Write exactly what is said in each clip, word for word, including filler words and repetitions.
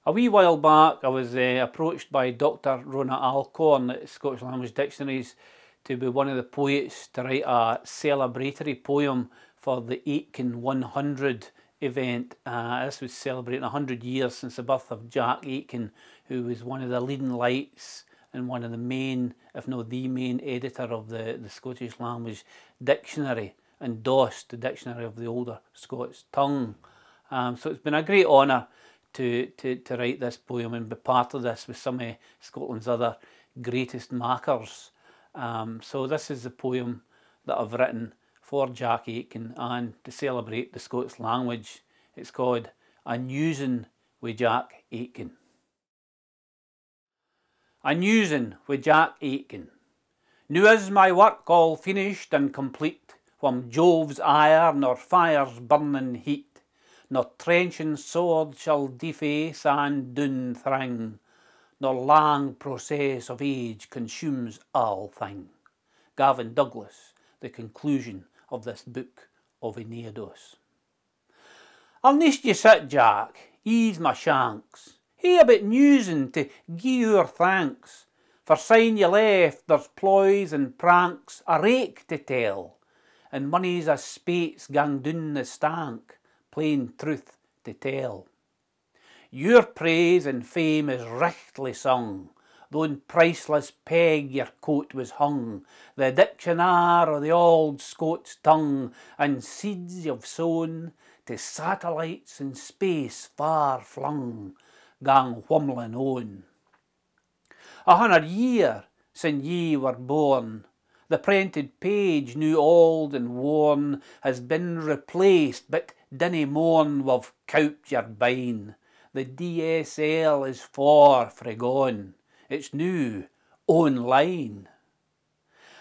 A wee while back, I was, eh, approached by Doctor Rona Alcorn at Scottish Language Dictionaries to be one of the poets to write a celebratory poem for the Aitken one hundred event. Uh, this was celebrating a hundred years since the birth of Jack Aitken, who was one of the leading lights and one of the main, if not the main, editor of the, the Scottish Language Dictionary, and dossed the Dictionary of the Older Scots Tongue. Um, so it's been a great honour to, to, to write this poem and be part of this with some of Scotland's other greatest makers. Um, so this is the poem that I've written for Jack Aitken and to celebrate the Scots language. It's called A Newsin wi Jack Aitken. A newsin wi Jack Aitken. Noo is my work all finished and complete, wham Jove's ire nor fire's burnin heat, nor trenching sword shall deface an doon thrang, nor lang process of age consumes aathing. Gavin Douglas, the conclusion of this book of Aeneados. I'll neist ye sit, Jack, ease my shanks. Hae a bit newsin to gie oor thanks, for syne ye left there's ploys and pranks a rake to tell, and mony's a spates gang doon the stank, plain truth to tell. Your praise and fame is richtly sung, though in priceless peg your coat was hung, the dictionar o the auld Scots tongue, and seeds you've sown to satellites in space far flung, gang whumlin on. A hunner year sin ye were born, the prented page, noo auld and worn, has been replaced, but dinna mourn, we've cowped your bine. The D S L is far frae gone, it's noo online.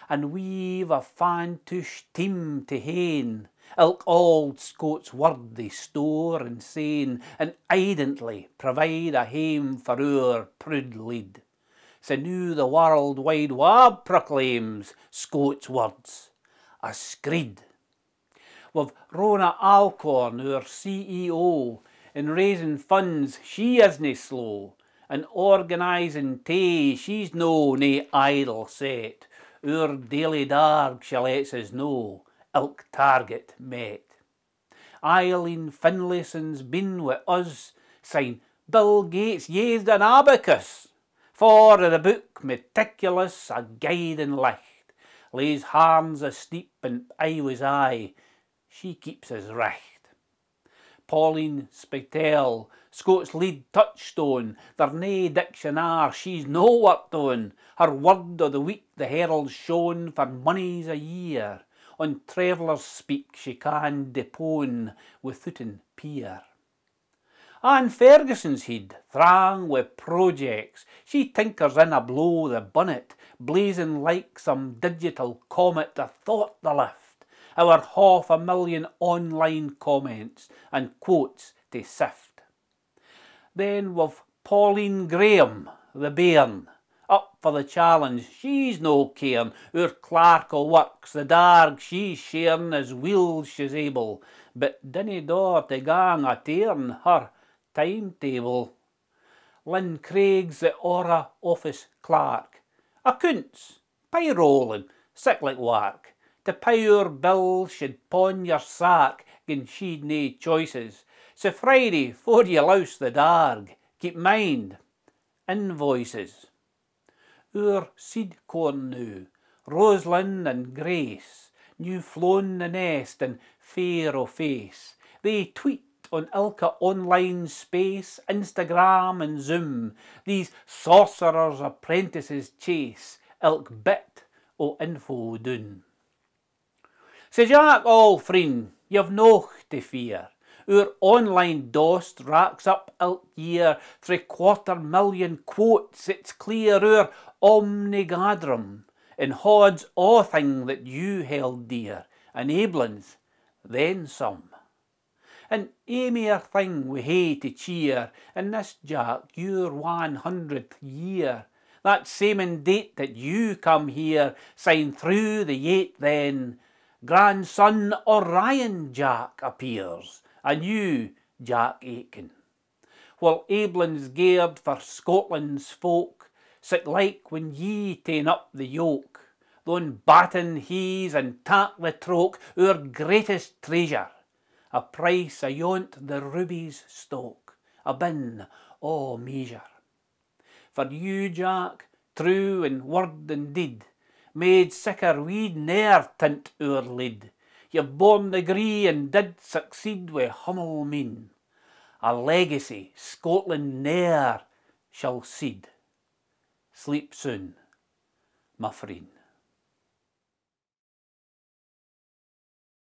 And we've a fantush team to hain, ilk auld Scots word they store and sain, and idently provide a hame for oor prood lead. Sae noo the World Wide Wab proclaims Scots words a screed. We've Rona Alcorn, oor C E O, in raisin funds she isna slow, and organisin tae she's no nae idle set. Oor daily darg she lets us know, ilk target met. Eileen Finlayson's been wi us sin Bill Gates yathed an abacus, for i the book meticulous a guidin licht, lays harns asteep and aye was aye, she keeps us richt. Pauline Spitell, Scots lead touchstone, there's nae dictionar she's no worked on, her word o the week the Herald's shown for mony's a year, on travellers speak she can depone withooten peer. Anne Ferguson's heid, thrang wi projects, she tinkers in ablow the bonnet, blazin like some digital comet athwart the lift, ower half a million online comments and quotes tae sift. Then we've Pauline Graham, the bairn, up for the challenge, she's no carin, oor clerk o works, the darg she's sharin as weel she's able, but dinna daur tae gang a tearin her timetable. Lynn Craig's the Aura office clerk, accoonts, payroll and sic like wark. To pay oor bill she'd pawn your sark gin she'd nae choices. Sae Friday, fore ye louse the darg, keep mind, invoices. Oor seed corn noo, Roslyn and Grace, new flown the nest and fair o face, they tweet on ilka online space, Instagram and Zoom, these sorcerers' apprentices chase ilk bit o info doon. Sae Jack, auld friend, ye've nocht tae fear. Oor online dost racks up ilk year three quarter million quotes, it's clear, oor omnigadrum, and hauds aathing that you held dear, and aiblins, then some. And ae mair thing we hae tae cheer, and this, Jack, your one hundredth year, that same date that you come here, syne through the yate then, grandson o Ryan Jack appears, a new Jack Aitken. While aiblins gaed for Scotland's folk, sic like when ye ta'en up the yoke, they'll batten heaths and tak the troke, oor greatest treasure, a price ayont the ruby's stock, abeen aa measure. For you, Jack, true in word and deed, made sicker we'd ne'er tint oor lead. Ye've borne the gree and did succeed wi hummle mien, a legacy Scotland ne'er shall cede. Sleep soon, my friend.